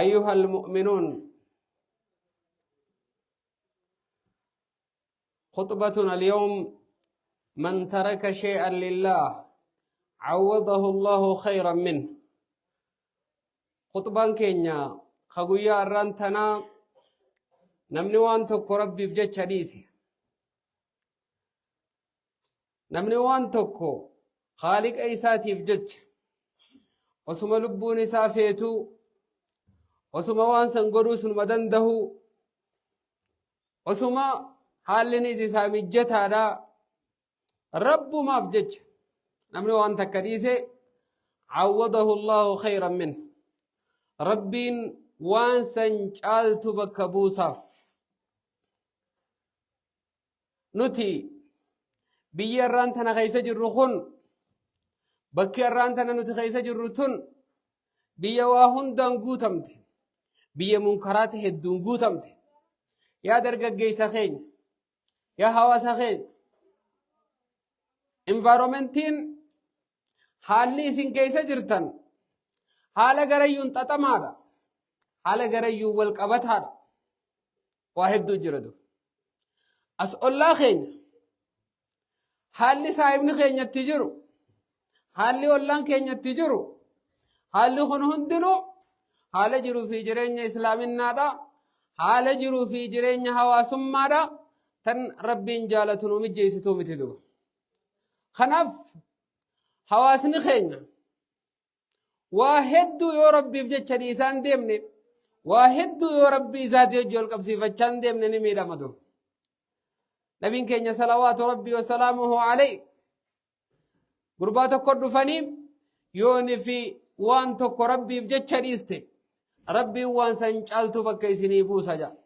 أيها المؤمنون، خطبتنا اليوم: من ترك شيئا لله عوضه الله خيرا منه. Khuxbaan keenya ka guyyaa har'aan tanaa: namni waan tokko Rabbiif jecha dhiise, namni waan tokko Khaaliqa isaatiif jecha, osuma lubbuun isaa feetuu, osuma waan san godhuu sunuma dandahu, osuma haallinis isaa mijjataadha, Rabbumaaf jecha namni waan takka dhiise, awwadahu Allahu khayran min, Rabbiin waan san caaltu bakka buusaaf. Nuti biyyi arraan tana keessa jirru kun, bakki arraan tana nuti keessa jirru tun, biyya waa hundaan guutamte, biyya munkaraata hedduun guutamte. Yaa dargaggeessa keenya, yaa hawaasa keenya, environmentiin, haalli isin keessa jirtan haala garayyuun xaxamaadha, haala garayyuun wal qabataadha. Waa hedduu jira dur. As ollaa keenya haalli saahibni keenyatti jiru, haalli ollaan keenyatti jiru, haalli kun hundinuu haala jiruu fi jireenya islaaminnaadha, haala jiruu fi jireenya hawaasummaadha tan Rabbiin jaalatu nu mijjeessituu miti duba. Kanaaf hawaasni keenya waa hedduu yoo Rabbiif jecha dhiisaan deemne, waa hedduu yoo Rabbii isaatii hojii wal qabsiifachaan deemne, ni miidhama dur. Nabiin keenya salawaatu Rabbii wasalaamuhu alayhi gurbaa tokko dhufanii, yooni fi waan tokko Rabbiif jecha dhiiste, Rabbiin waan san caaltu bakka isinii buusa jedha.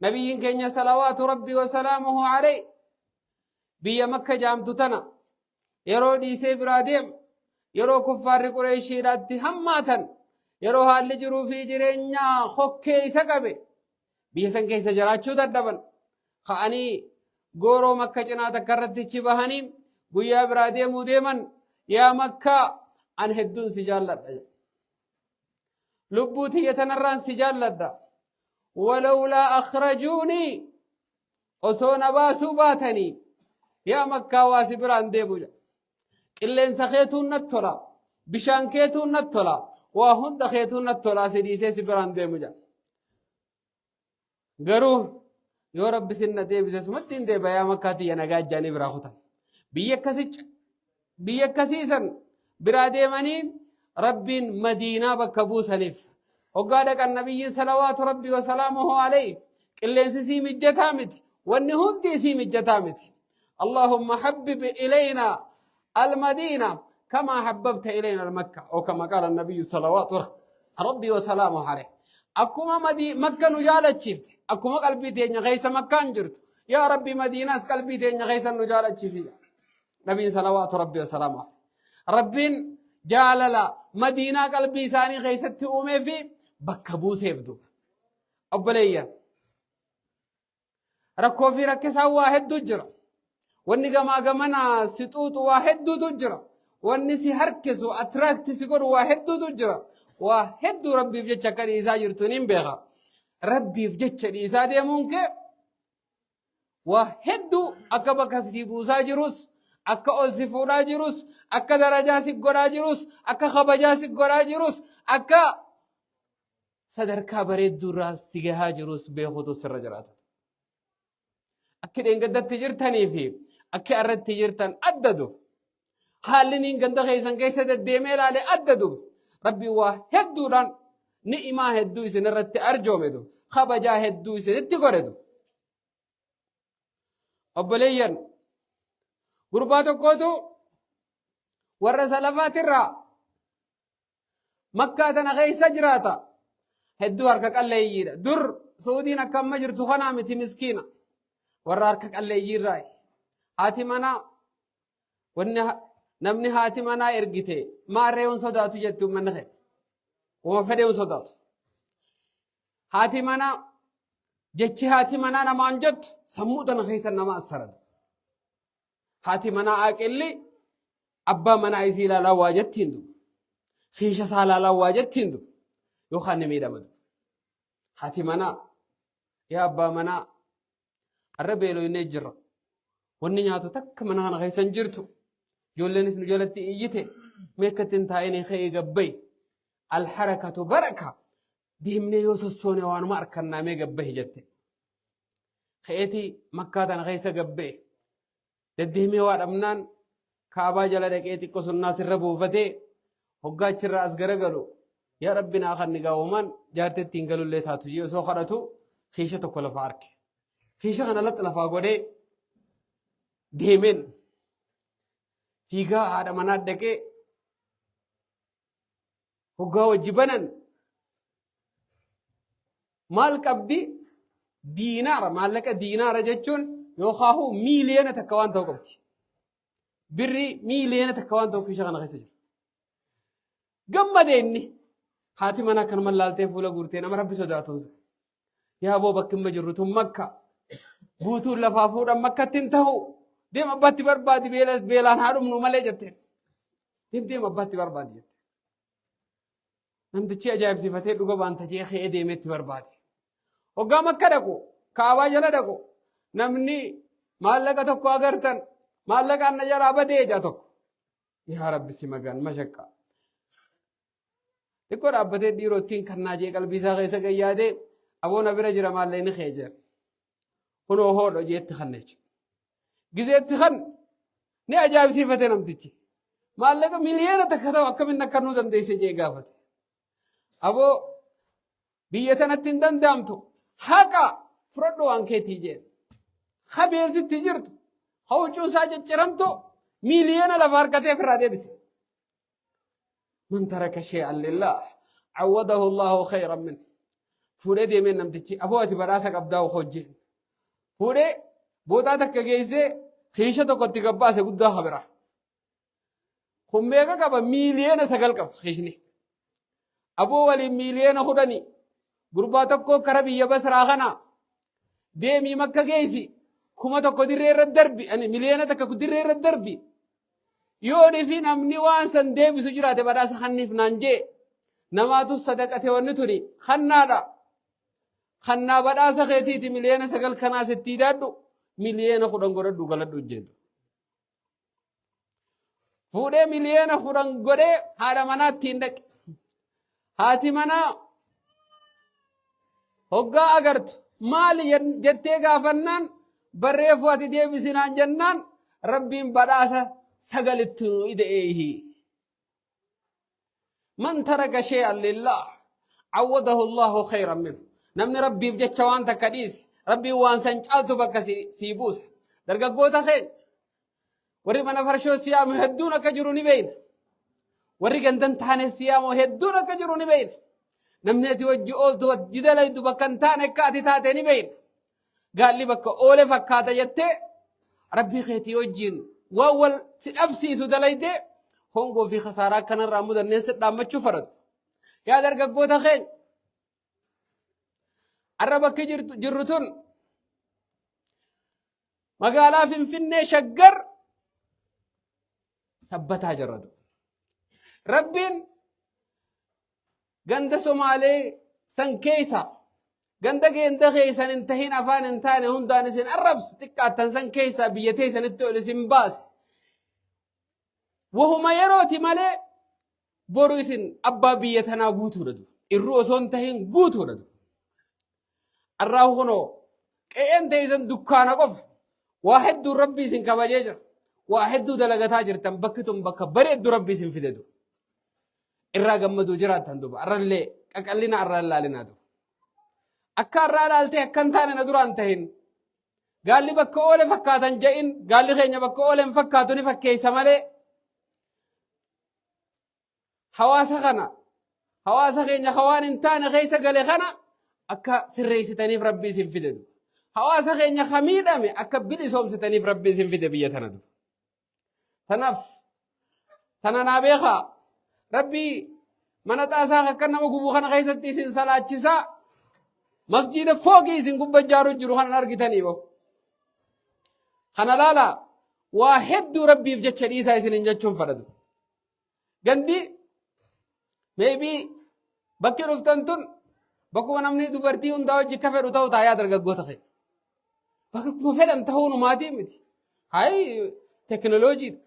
Nabiyyiin keenya salawaatu Rabbii wasalaamuhu alayhi biyya Makka jaamtu tana yeroo dhiisee biraa deemu, yeroo kuffaarri Qureeshiidhaatti hammaatan, yeroo haalli jiruu fi jireenyaa hokkee isa qabe, biyya san keessa jiraachuu dadhaban, ka'anii gooroo Makka cinaa takka irratti ichi bahanii guyyaa biraa deemuu deeman, "Yaa Makkaa, an hedduun si jaalladha jedhe. Lubbuu tiyya tanarraan si jaalladha. Walawlaa akhrajuunii, osoo na baasuu baatanii, yaa Makkaa waa si biraan deemu jedha. Qilleensa keetuun natti tola, bishaan keetuun natti tola, waa hunda keetuun natti tola, si dhiisee si biraan deemu jedha. Garuu yoo Rabbi sin na deebise sumatti hin deeba, yaa Makkaa tiyya nagaa jaanii biraa kutan. Biyya akkasiisan biraa deemanii Rabbiin Madiinaa bakka buusaniif. Hoggaa dhaqan nabiyyiin salawaatu Rabbii wasalaamuhu alayhi, qilleensi sii mijjataa miti. Wanni hundi isii mijjataa miti. Allahumma habbib ilayna al-Madiina kama habbabta ilayna al-Makka. O kama qaala nabiyyu salawaatu Rabbii wasalaamuhu alayhi. Akkuma Makka nu jaalachiifte, akkuma qalbii teenya keessa Makkaan jirtu, yaa Rabbi, Madiinaas qalbii teenya keessa nu jaalachiisi. Nabiin salawaatu Rabbii wasalaamuhu alayhi. Rabbiin jaalala Madiinaa qalbii isaanii keessatti uumee fi bakka buuseef duuba. Obboleeyyan, rakkoo fi rakkisaan waa hedduu jira. Wanni gamaa gamana si xuuxu waa hedduutu jira. Wanni si harkisu, attract si godhu waa hedduutu jira. Waa hedduu Rabbiif jecha akka dhiisaa jirtu niin beeka. Rabbiif jecha dhiisaa deemuun kee waa hedduu akka bakka si buusaa jirus, akka ol si fuudhaa jirus, akka darajaa si godhaa jirus, akka kabajaa si godhaa jirus, akka sadarkaa bareedduu irraa si gahaa jirus beekuutu sirra jiraata. Akki dheengaddatti jirtanii fi akki arratti jirtan adda du. Haalli niin ganda keessan keessa deddeemee ilaale adda du. Rabbiin waa hedduudhaan ni'imaa hedduu isin irratti arjoome du. Kabajaa hedduu isinitti godhe du. Obboleeyyan, gurbaa tokkootu warra salafaatirraa Makkaa tana keessa jiraata. Hedduu harka qalleeyyiidha. Dur Suudiin akka amma jirtu kanaa miti, miskiina. Warra harka qalleeyyiirraa. Haati manaa, wanni namni haati manaa ergite maarree hin sodaatu jetti uummanni kee. Uma fedhee hin sodaatu. Haati manaa, jechi haati manaa namaan jettu sammuu tana keessa nama assarata. Haati manaa aqilli abbaa manaa isii ilaalaa waa jettiin du. Fiisha isaa ilaalaa waa jettiin du. Yookaan ni miidhama. Haati manaa, yaa abbaa manaa, har'a beeloynee jirra. Wanni nyaatu takka mana kana keessa hin jirtu. Ijoolleenis nu jalatti iyyite. Mee akka ittiin taa'inii ka'ee gabbayi. Alharakatu baraka. Deemnee yoo sossoone waanuma arkannaa mee gabbahi jette. Ka'eeti Makkaa tana keessa gabba'e. Deddeemee waa dhabnaan Kaabaa jala dhaqee xiqqo sunnaa sirra buufatee hoggaa achirraa as garagalu, yaa Rabbi naa kanni gaawwamaan jaartii ittiin galullee taatu jee osoo kadhatu kiisha tokko lafaa arke. Kiisha kana laxxa lafaa godhee deemeen fiigaa haadha manaa dhaqee hoggaa wajji banan maal qabdi? Diinaara, maallaqa diinaara jechuun yookaan 1 miiliyoona waan ta'u qabdi. Birrii 1 miiliyoona waan ta'u kiisha kana keessa jira. Gammade inni. Haati mana akkanuma laaltee fuula guurtee nama Rabbi sodaatuunsa. Yaa boo, bakki amma jirru tun Makka. Guutuun lafaa fuudhan Makkatti hin ta'u. Deem abbaatti barbaadi, beelaan haa dhumnu malee jetteen. Deem deem abbaatti barbaadi jette. Namtichi ajaa'ibsiifatee dhuga baanta jee ka'ee deemeetti barbaade. Hoggaa Makka dhaqu, Kaabaa jala dhaqu, namni maallaqa tokko agartan, maallaqa anna jalaa badee jaa tokko. Yaa Rabbi si magaan mashaqqa. Xiqqoo dhaabbatee dhiiroo ittiin kannaa jee qalbii isaa keessa gayyaadee, aboona bira jira maallaqni kee jee. Kunoo hoodho jeetti kanna jechuudha. Gizeetti kan ni ajaa'ibsiifate namtichi. Maallaqa 1 miiliyoona ta'u akkamiin akka nuu dandeesse jee gaafate. Aboo, biyya tanatti hin danda'amtu, haqa fudhadhu waan keetii jeen. Ha beeltitti jirtu, ha huccuu isaa cicciramtu miiliyoona lafa harkatee ofirraa deebise. Man taraka shay'an lillah awwadahu Allahu khayran min. Fuudhee deemeen namtichi, aboo ati badhaasa qabdaa hojjeen. Fuudhee bootaa takka geessee kiisha tokkotti gabbaase guddaa habira. Kun meeqa qaba? 9 miiliyoona qaba kiishni. Aboo, waliin 10 miiliyoona. Gurbaa tokko kara biyya Basraa kana deemii Makka geessi, 1000 dirree irra darbi, ani 1 miiliyoona dirree irra darbi. Yoonii fi namni waan san deebisu jiraate badhaasa kanniif naan jee, namaatu sadaqate, wanni tuni kannaadha. Kannaa badhaasa keetiiti, 9 miiliyoona kanaa sitti hidhaadhu, 10 miiliyoona godhadhu galadhu jedhu. Fuudhee 10 miiliyoona godhee haadha manaatti hin dhaqe. Haati manaa hoggaa agartu maali jettee gaafannaan, barreeffu ati deebisinaan jennaan, Rabbiin badhaasa sagalitti nu ida'eehi. Man taraka shay'an lillah awwadahu Allahu khayran minhu. Namni Rabbiif jecha waan takka dhiise, Rabbiin waan san caaltu bakka sii buusa. Dargaggoota keenya, warri mana farshoo siyaamu hedduun akka jiru ni beeyna. Warri gandan taane siyaamu hedduun akka jiru ni beeyna. Namni ati wajji ooltu, wajji dalaydu bakka hin taane akka ati taate ni beeyna. Gaalli bakka oole fakkaata jettee Rabbii keetii wajjiin waan wal si dhabsiisu dalaydee hongoo fi khasaaraa akkanarraa mudanneen si dhaammachuu fadhatu. Yaa dargaggoota keenya, har'a bakki jirru tun magaalaa Finfinnee, Shaggar Sabbataa jirratu. Rabbiin ganda Somaalee san keessa, ganda geenda keessan hin tahin, afaan hin taane hundaan isin arrabsu xiqqaattan san keessa biyya teessanitti ol isin baase. Wahuma yerooti malee boru isin abbaa biyya tanaa guutuudha du. Irruu osoo hin tahin guutuudha du. Arraa kunoo qe'een teessan dukkaana qofa. Waa hedduu Rabbi isin kabajee jira. Waa hedduu dalagataa jirtan, bakki tun bakka bareeddu Rabbi isin fide du. Irraa gammaduu jiraattan duba. Arrallee qaqallina arraa ilaalinaa duba. Akka arraa ilaaltee akka hin taane na duraan tahin. Gaalli bakka oole fakkaatan je'in, gaalli keenya bakka oole hin fakkaatu, ni fakkeessa malee. Hawaasa kana, hawaasa keenya ka waan hin taane keessa gale kana akka sirreessitaniif Rabbi isin fide duba. Hawaasa keenya ka miidhame akka bilisoomsitaniif Rabbi isin fide biyya tana duba. Tanaaf tana naa beekaa, Rabbi mana xaasaa akka nama gubu kana keessatti isin salaachisaa, masjiida fooqii isin gubba ijaaru jiru kanan argitanii bo. Kana laala, waa hedduu Rabbiif jecha dhiisaa isinin jechuun fadhatu. Gandi maybe Bakki dhuftan tun bakkuma namni dubartii hundaa wajji akka fedhu ta'u taayaa dargaggoota keenya. Bakka akkuma fedhan ta'uu numaatii miti. Hayi tekinooloojiidha.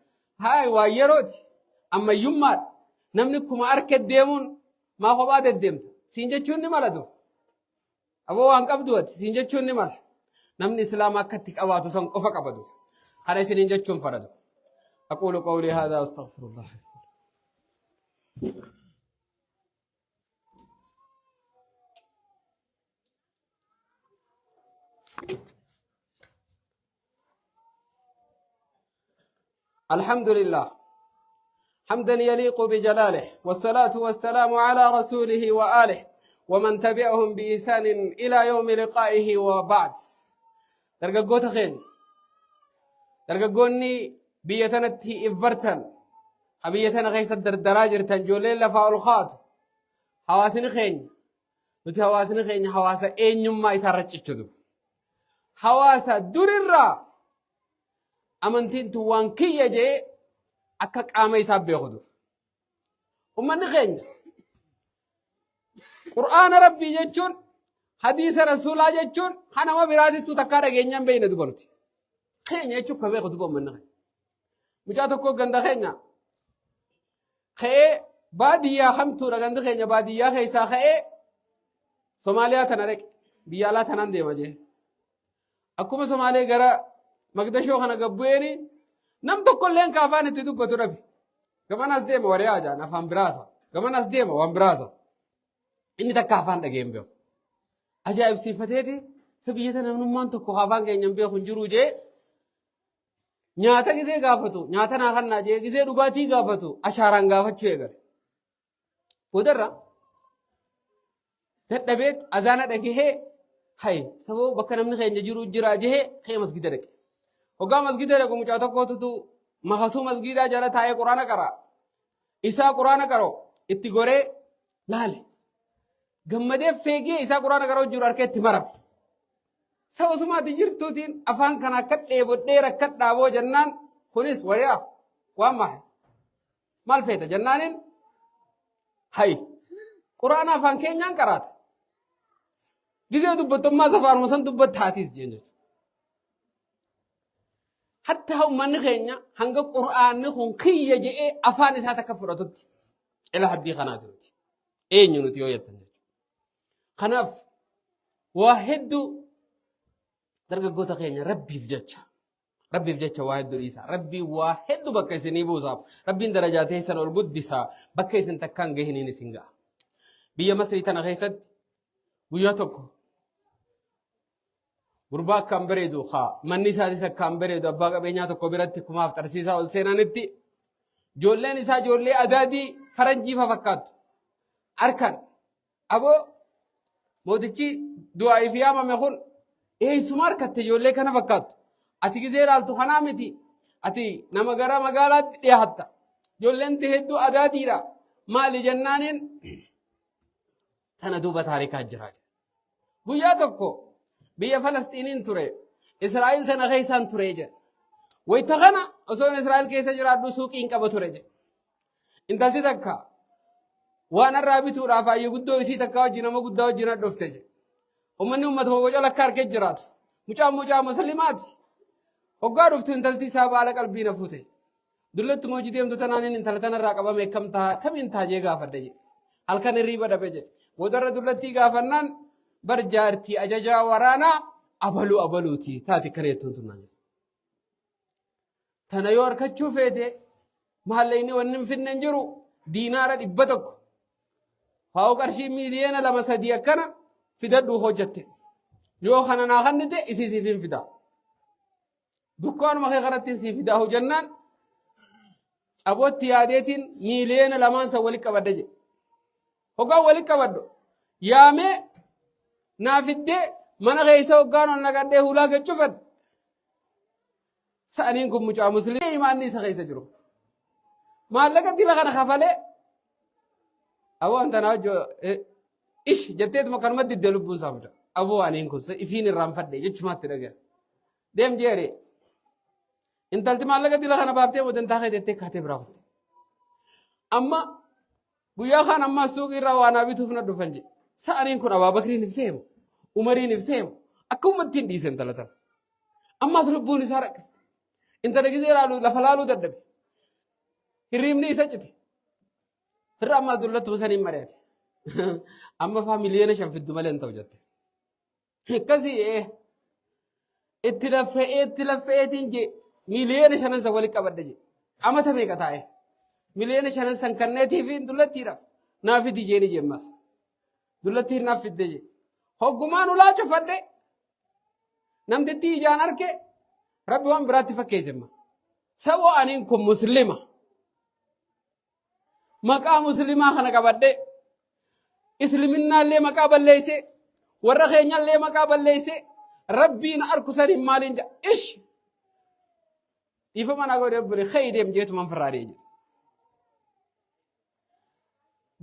Hayi waan yerooti. Ammayyummaadha. Namni akkuma harka deemuun maa kophaa deddeemta. Siin jechuun ni mala dur. Aboo waan qabdu ati siin jechuun ni mala. Namni islaama akka itti qabaatu san qofa qabatu. Kana isiniin jechuun faradu. Aquulu qawlii haadhaa astaghfirullah. الحمد لله حمدا يليق بجلاله، والصلاة والسلام على رسوله وآله ومن تبعهم بإحسان إلى يوم لقائه، وبعد. Dargaggoota keenya, dargaggoonni biyya tanatti if bartan, ha biyya tana keessa dardaraa jirtan, ijoolleen lafaa ol kaatu, hawaasni keenya, nuti hawaasni keenya hawaasa eenyummaa isaarra cichutu, hawaasa durirraa amantiin tun waan kiyya jee akka qaama isaa beekutu. Ummanni keenya Qur'aana Rabbii jechuun, hadiisa Rasuulaa jechuun kan nama biraatittuu takkaa dhageenyaan beeyna duba nuti. Keenya jechuun ka beeku duba ummanni keenya. Mucaa tokko ganda keenya ka'ee, baadiyyaa hamtuudha gandi keenya, baadiyyaa keessaa ka'ee Somaaliyaa tana dhaqe, biyya alaa tanaan deema jee. Akkuma Somaalee gara Magdashoo kana gabbu'eeni nam tokkolleen ka afaan itti dubbatu dhabe. Gamanas deema wariyaa jaan afaan biraasa. Gamanas deema waan biraasa. Inni takka afaan dhagee hin beeku. Ajaa'ibsiifateeti isa biyya tana namnummaan tokko afaan keenya hin beeku hin jiru jee nyaata gizee gaafatu, nyaata naa kannaa jee gizee dhugaatii gaafatu ashaaraan gaafachuu eegale. Boodarra dadhabeet azaana dhagahee, hay sababa bakka namni keenya jiru jira jehee ka'ee masgida dhaqe. Hoggaa masgida dhaqu mucaa tokkootutu makasuu masgidaa jala taa'ee quraana qara'a. Isaa quraana qara'u itti goree laale. Gammadee feegee isaa quraana qara'u jiru harka itti marame. Saba sumaati jirtuutiin afaan kana akka dheebodhee rakkadhaaboo jennaan, kunis wariyaa waan mahe. Maal feeta jennaaniin, hay quraana afaan keenyaan qaraata. Gizee dubbattummaa afaanuma san dubbattaatiis jeen jechuudha. Hatta uummanni keenya hanga quraanni kun kiyya je'ee afaan isaa takka fudhatutti ila haddii kanaati nuti. Eenyu nuti yoo jettan jechuudha. Kanaaf waa hedduu dargaggoota keenya, rabbiif jecha Rabbiif jecha waa hedduu dhiisa. Rabbiin waa hedduu bakka isinii buusa. Rabbiin darajaa teessan ol guddisa. Bakka isin takkaan gahiniin isin ga'a. Biyya Masrii tana keessatti guyyaa tokko gurbaa akkaan bareedu haa manni isaatis akkaan bareedu abbaa qabeenyaa tokko biratti kumaaf xarsiisaa ol seenanitti, ijoolleen isaa ijoollee adaadii faranjii fa fakkaattu harkan, aboo mootichi du'aa'iif yaamame kun eessuma harkatte ijoollee kana fakkaattu? Ati gizee ilaaltu kanaa miti, ati nama gara magaalaatti dhiyaatta, ijoolleen tee hedduu adaadiidha, maali jennaaniin, tana duuba taarikaa jira. Guyyaa tokko biyya Falasxiiniin ture, Israa'el tana keessaan ture jedha. Wayita kana osoon Israa'el keessa jiraadhu suuqiin qaba ture jedha. Intalti takka waan irraa bituudhaaf ayyo guddoo isii takka wajjin nama guddaa wajjin dhufte jedhe. Uummanni uummatuma bocola akka harkee jiraatu. Mucaan mucaa musliimaati. Hoggaa dhuftu intalti isaa baala qalbii na fuute. Dullattuma hojii deemtu tanaan inni intala tanarraa qabame kam ta'a kamiin ta'a jee gaafadhe jedhe. Halkan hirriiba dhabe jedhe. Boodarra dullattii gaafannaan, bar jaartii ajajaa waraanaa abaluu abaluuti taati kana jettuun tunnaan jedhe. Tana yoo harkachuu feete maallaqni wanni hin finne hin jiru, diinaara 100 haa qarshii miiliyoona 2 3 akkana fidadhuu hojjatte. Yoo kana naa kannite isii siif hin fida. Dukkaanuma kee kanatti sii fidaa hojjannaan, abootti yaadeetiin miiliyoona 2n san walitti qabadde jedhe. Hoggaan walitti qabadhu yaamee naa fiddee mana keessa hoggaan ol naqadhee hulaa gad cufadhe. Sa'aniin kun mucaa musliima imaanni isa keessa jiru. Maallaqa dila kana kafalee aboo antana hojjo ish jetteetuma kanuma diddee lubbuun isaa mucaa. Aboo aniin kun ifiin irraanfadhe jechumaatti dhagaya. Deem jeere. Intalti maallaqa dila kana baaftee modantaa kee jettee kaatee biraa kutte. Amma Guyyaa kaan ammaas suuqii irraa waa naa bituuf na dhufan jedhe. Sa'aniin kun Abaabakriin if seemu, Umariin if seemu, akkuma ittiin dhiise intala tana. Ammaas lubbuun isaa rakkiste. Intala gizee laalu lafa laaluu dadhabe. Hirriibni isa cite. Firra ammaas dullattuma saniin mari'ate. Amma faa 5 miliyoona fiddu malee hin ta'u jette. Akkasii ee. Itti laffa'ee itti laffa'eetiin jee 5 miliyoona san walitti qabadhe jee. Amata meeqa taa'e? 5 miliyoona san kanneetii fi dullattiidhaaf naa fidi jeeni jemmas. Dullattiin naaf fidde jee. Hoggumaan ulaa cufadhe namtittii ijaan arke rabbi waan biraatti fakkeesse ma. Saboo aniin kun muslima. Maqaa muslimaa kana qabadhe isliminnaallee maqaa balleeyse warra keenyallee maqaa balleeyse rabbiin arku saniin maaliin jedha ish dhiifama naa godhe obbole ka'ii deem jeetuman firraa deeje.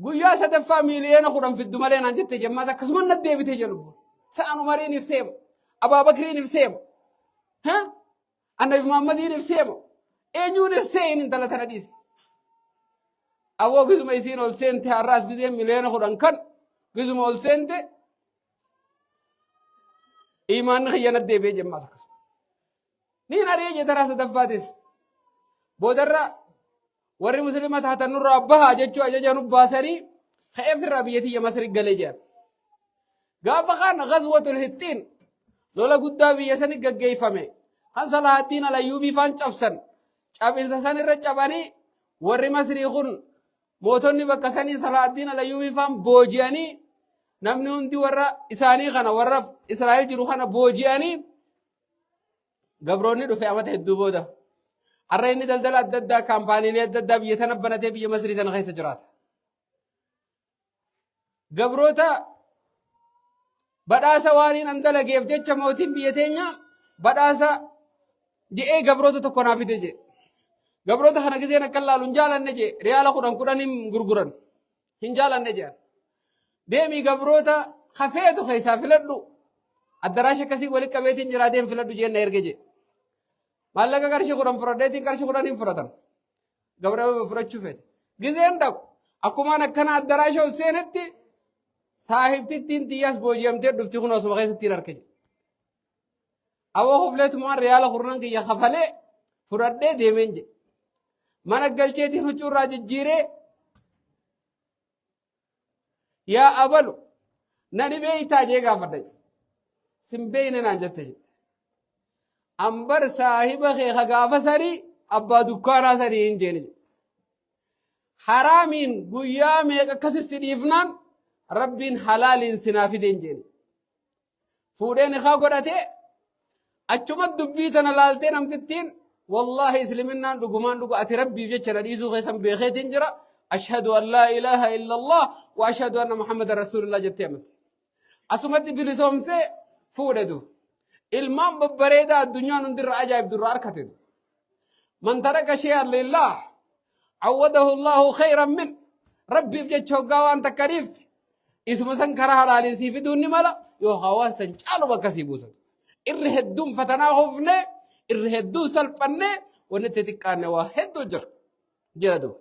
Guyyaa sadaffaa 10 miliyoona fiddu malee naan jette jemmaas akkasuma na deebite jedhu. Sa'an Umariin ibseema. Abaabakriin ibseema. Annabi Muhammadiin ibseema. Eenyuun ibsee inni intala tana dhiise. Aboo gizuma isiin ol seente har'aas gizeen 10 miliyoona kan gizuma ol seente imaanni kiyya na deebi'ee jemmaas akkasuma. Niin ari'ee jee taraa sadaffaatis. Boodarra warri muslima taatan nurraa bahaa jechuu ajaja nu baasanii ka'ee firraa biyya tiyya Masri galee jedhan. Gaafa kaan ghazwatul Hixxiin lola guddaa biyya sani gaggeeffame kan Salahaaddiin Alayyuubii faan cabsan cabinsa san irra cabanii warri Masrii kun mootonni bakka sanii Salahaaddiin Alayyuubii faan booji'anii namni hundi warra isaanii kana warra Israa'el jiru kana booji'anii gabroonni dhufe amata hedduu booda. Har'a inni daldala adda addaa kaampaaniilee adda addaa biyya tana banatee biyya Masrii tana keessa jiraata. Gabroota badhaasa waaniin an dalageef jecha mootiin biyya teenya badhaasa je'ee gabroota tokko naa fide jee. Gabroota kana gizeen akka laalu hin jaalanne jee riyaala kudhan kudhan hin gurguran hin jaalanne jedhan. Deemii gabroota hafeetu keessaa filadhu addaraasha akkasii walitti qabeetiin jiraa deem filadhu jeen na erge jee. Maallaqa qarshii 10 fudhadheetiin qarshii 10 hin fudhatan. Gabra fudhachuu fedhe. Gizeen dhaqu akkumaan akkana addaraasha ol seenetti saahibtittiin tiyyaas booji'amtee dhufti kun osuma keessatti hin arke jedhe. Aboo hubleetumaan riyaala kurnan kiyya kafalee fudhadhee deemeen jedhe. Mana galcheetiin huccuu irraa jijjiiree yaa abalu na ni beeytaa jee gaafadha jedhe. Sin beeyne naan jette jedhe. Ambar saahiba kee ka gaafa sanii abbaa dukkaanaa sanii hin jeeni jedhe. Haraamiin guyyaa meeqa akkasi si dhiifnaan rabbiin halaaliin sinaa fide hin jeeni. Fuudhee nikaa godhatee achuma dubbii tana laaltee namtittiin wallaahi isliminnaan dhugumaan dhuga ati rabbiif jecha na dhiisuu keessan beekeetiin jira ashhadu an laa ilaaha illallah wa ashhadu anna muhammadan rasuulullah jettee amante. Asumatti bilisoomsee fuudhe du. Ilmaan babbareedaa addunyaan hundirra ajaa'ibdu irraa arkate du. Man taraka shay'an lillah awwadahu Allahu khayran min rabbiif jecha hoggaa waan takka dhiifte isuma san karaa halaaliin sii fiduun ni mala yookaan waan san caalu bakka sii buusan. Irri hedduun fatanaa hofne irri hedduun salphanne wanni itti xiqqaanne waa hedduu jira. Jira duuba.